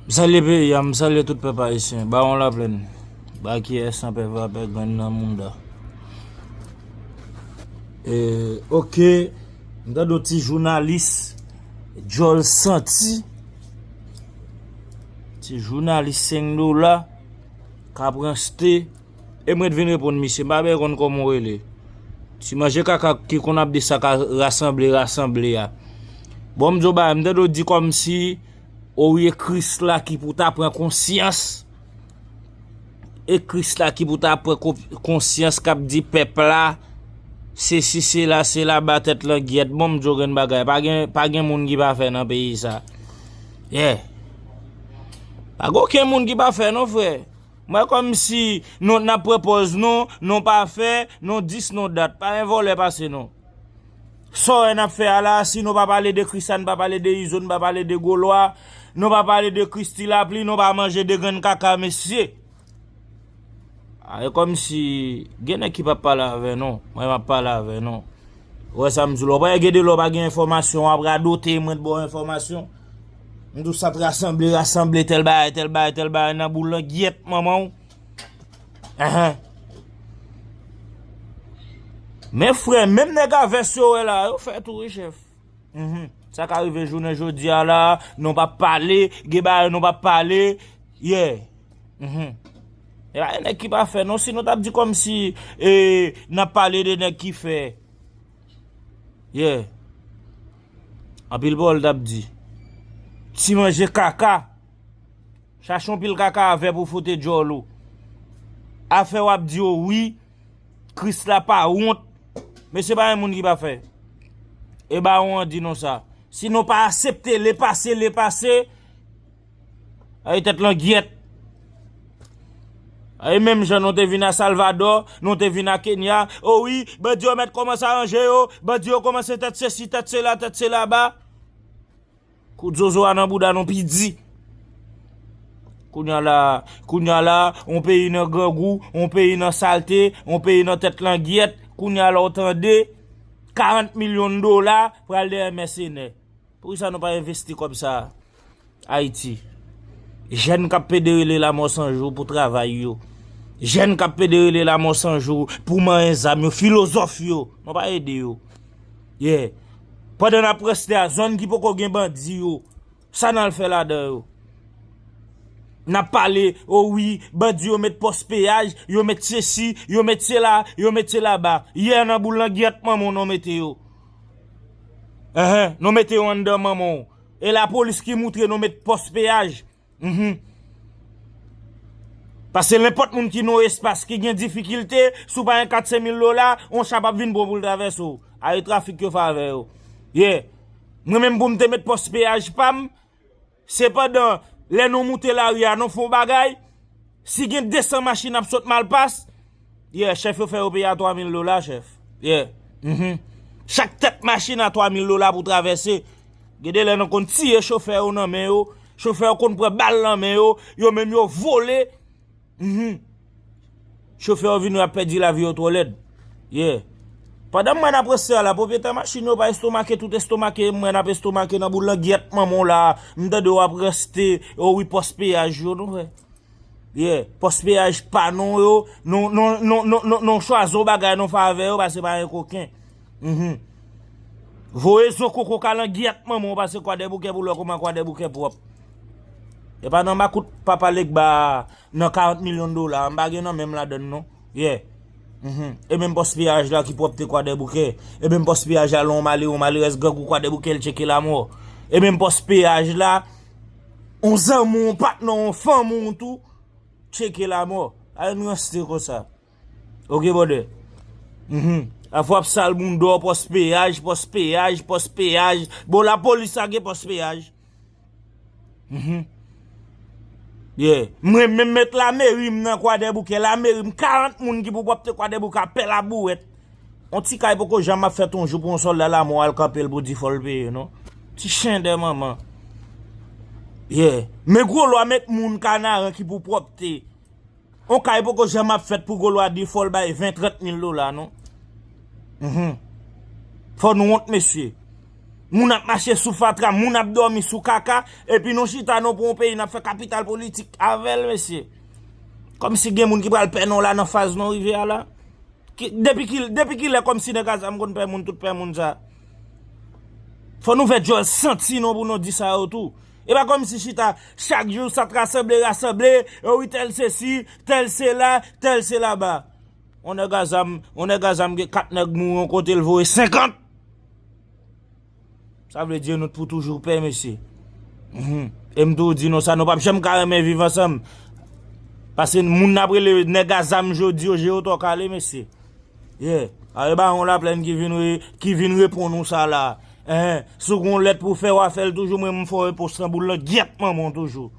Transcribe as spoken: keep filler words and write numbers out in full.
M salye peyi a, m salye tout pèp ayisyen. Bawon Laplèn, Bakyè, Sanpè, Vapè, Grann nan Mounda. E, oke, m tande yon ti jounalis, djòl santi, ti jounalis senk dola, k ap ranste, e mwen t vin reponn misye, m pa byen konn kòman w rele. Ti manje kaka ki konn ap di sa ka rasanble, rasanble a. Bon, m di w bagay, m tande w di kòmsi, o wi, e Kris la ki pou ta pran konsyans. E Kris la ki pou ta pran ko-, konsyans k ap di pèp la, sesi, sela, sela, ba tèt langyèt. Bon, m di w grenn bagay. Pa gen, pa gen moun ki pa fè nan peyi sa. Yeah. Pa gen okenn moun ki pa fè non, frè. Mwen kòmsi nou n ap pran pòz nou, nou pa fè, nou dis, nou dat. Pa gen vòlè pase nou. Sa w wè n ap fè a la, si nou pa pale de Christian, n pa pale de Izo, n pa pale de Golwa, nou pa pale de Christy Lapli, nou pa manje de grenn kaka, mesye. A, e kòmsi gen nèg ki p ap pale avè nou. Mwen m ap pale avè nou. Ou wè sa m di w la? Ou pa gen de lè w pa gen enfòmasyon, w ap radote, mwen t ba w enfòmasyon. M di w sa t rasanble, rasanble, tèl bagay, tèl bagay, tèl bagay, nan boul langyèt manman w. Ahan. Men frè, menm nèg a vès yo wè la, yo fè tou wi, chèf. Mhm. Sa ka rive jounen jodi a la, nou p ap pale, gen bagay nou p ap pale. Yeah. Mhm. E pa gen nèg ki pa fè, non, si nou t ap di kòmsi, e, n ap pale de nèg ki fè. Yeah. Anpil pawòl t ap di. Ti manje kaka. Chache yon pil kaka avè pou fwote djòl ou. Afè w ap di yo wi, Kris la pa wont. Mesye, pa gen moun ki pa fè. E bawon an di nou sa. Si nou pa aksepte lepase, lepase, ay tèt langyèt. Ay menm jan nou te vin a Salvadò, nou te vin a Kenya. O wi, bandi yo mèt kòmanse aranje yo, bandi yo kòmanse tèt sesi, tèt sela, tèt sela ba. Kout zozo a nan bouda nou pidi. Kounye a la, kounye a la, yon peyi nan grangou, yon peyi nan salte, yon peyi nan tèt langyèt. Kounye a la, w tande, karant milyon dola pral dèyè mèsenè. Poukisa nou pa envesti kòb sa a Ayiti? Jèn k ap pede rele Lamò San Jou pou travay yo. Jèn k ap pede rele Lamò San Jou pou manyen zam yo, filozòf yo. Nou pa ede yo. Yeah. Pandan n ap ranste a zòn ki poko gen bandi yo, sa n al fè ladan yo? N ap pale, o wi, bandi yo met pòs peyaj, yo met sesi, yo met sela, yo met sela ba. Yè nan boul langyèt manman w nou mete yo. Enhen, nou mete yo anndan manman w. E lapolis ki moutre nou met pòs peyaj. Mhm. Paske nenpòt moun ki nan yon espas ki gen difikilte, si w pa gen kat senk mil dola, yon cha p ap vin pran pou l travèse w. A e trafik yo fè avè yo. Yeah. Mwen menm pou m te met pòs peyaj pa m, sepandan, lè nou moute lari a, nou fè yon bagay, si gen de san machin ap sot Malpas, yeah, chèf yo fè yo peye a twa mil dola, chèf. Yeah. Mhm. Chak tèt machin a twa mil dola pou travèse. Gen de lè nou konn tiye chofè yo nan men yo, chofè yo konn pran bal nan men yo, yo menm yo vole. Mhm. Chofè yo vin wè y ap pèdi lavi yo twò lèd. Yeah. Pandan mwen ap ranse a la, pwopriyetè machin yo pa estomake, tout estomake, mwen ap estomake nan boul langyèt manman w la. M tande w ap ranse, o wi, pòs peyaj yo, nou frè. Yeah. Pòs peyaj pa nou yo, nou, nou, nou, nou, nou, nou chwazi yon bagay nou fè avè yo, paske pa gen koken. Mhm. Voye zo koko kalangyèt manman w pase Kwadèboukè pou l wè kòman Kwadèboukè pwòp. E pa nan makout papa Legba nan karant milyon dola, m pa gen nan men m ladann non. Yeah. Mhm. E menm pòs peyaj la ki pwòpte Kwadèboukè. E menm pòs peyaj la lè yon malere, yon malerèz grangou Kwadèboukè, l tcheke lamò. E menm pòs peyaj la, yon zanmi w, yon patnè w, yon fanmi w tou, tcheke lamò. Ay, n ranse konsa. Oke, brother. Mhm. Afwa ap sal moun dò, pòs peyaj, pòs peyaj, pòs peyaj. Bon, lapolis la gen pòs peyaj. Mhm. Yeah. Mwen menm met lameri m nan Kwadèboukè, lameri m, karant moun ki pou pwòpte Kwadèboukè a pè labouwèt. Yon ti kay poko janm ap fèt yon jou pou yon sòlda lamò al kanpe l pou di fò l peye, non. Ti chen dè manman. Yeah. Men gwo lwa met moun Kanaran ki pou pwòpte. Yon kay poko janm ap fèt pou gwo lwa di fò l bay ven, trant mil dola, non. Mhm. Fò nou wont, mesye. Moun ap mache sou fatra, moun ap dòmi sou kaka, epi nou chita nou pou yon peyi n ap fè kapital politik avè l, mesye. Kòmsi gen moun ki pral pè non la nan faz nou rive a la. Depi kilè kòmsi nèg a zam konn pè moun, tout pè moun sa? Fò nou fè djòl santi nou pou nou di sa yo tou. E pa kòmsi chita chak jou sa t rasanble rasanble, wi tèl sesi, tèl sela, tèl sela ba. On nèg a zam, on nèg a zam gen kat nèg mouri yon kote l voye senkant. Sa vle di nou t pou toujou pè, mesye. E m tou di nou sa, nou p ap janm ka renmen viv ansanm. Paske moun n ap rele nèg a zam jodi yo, je yo twò kale, mesye. Yeah. A e Bawon Laplèn ki vin re, ki vin reponn ou sa la. Enhen, si w gen yon lèt pou w fè, w a fè l toujou, mwen m fè w repons nan boul lan gyèt manman w toujou.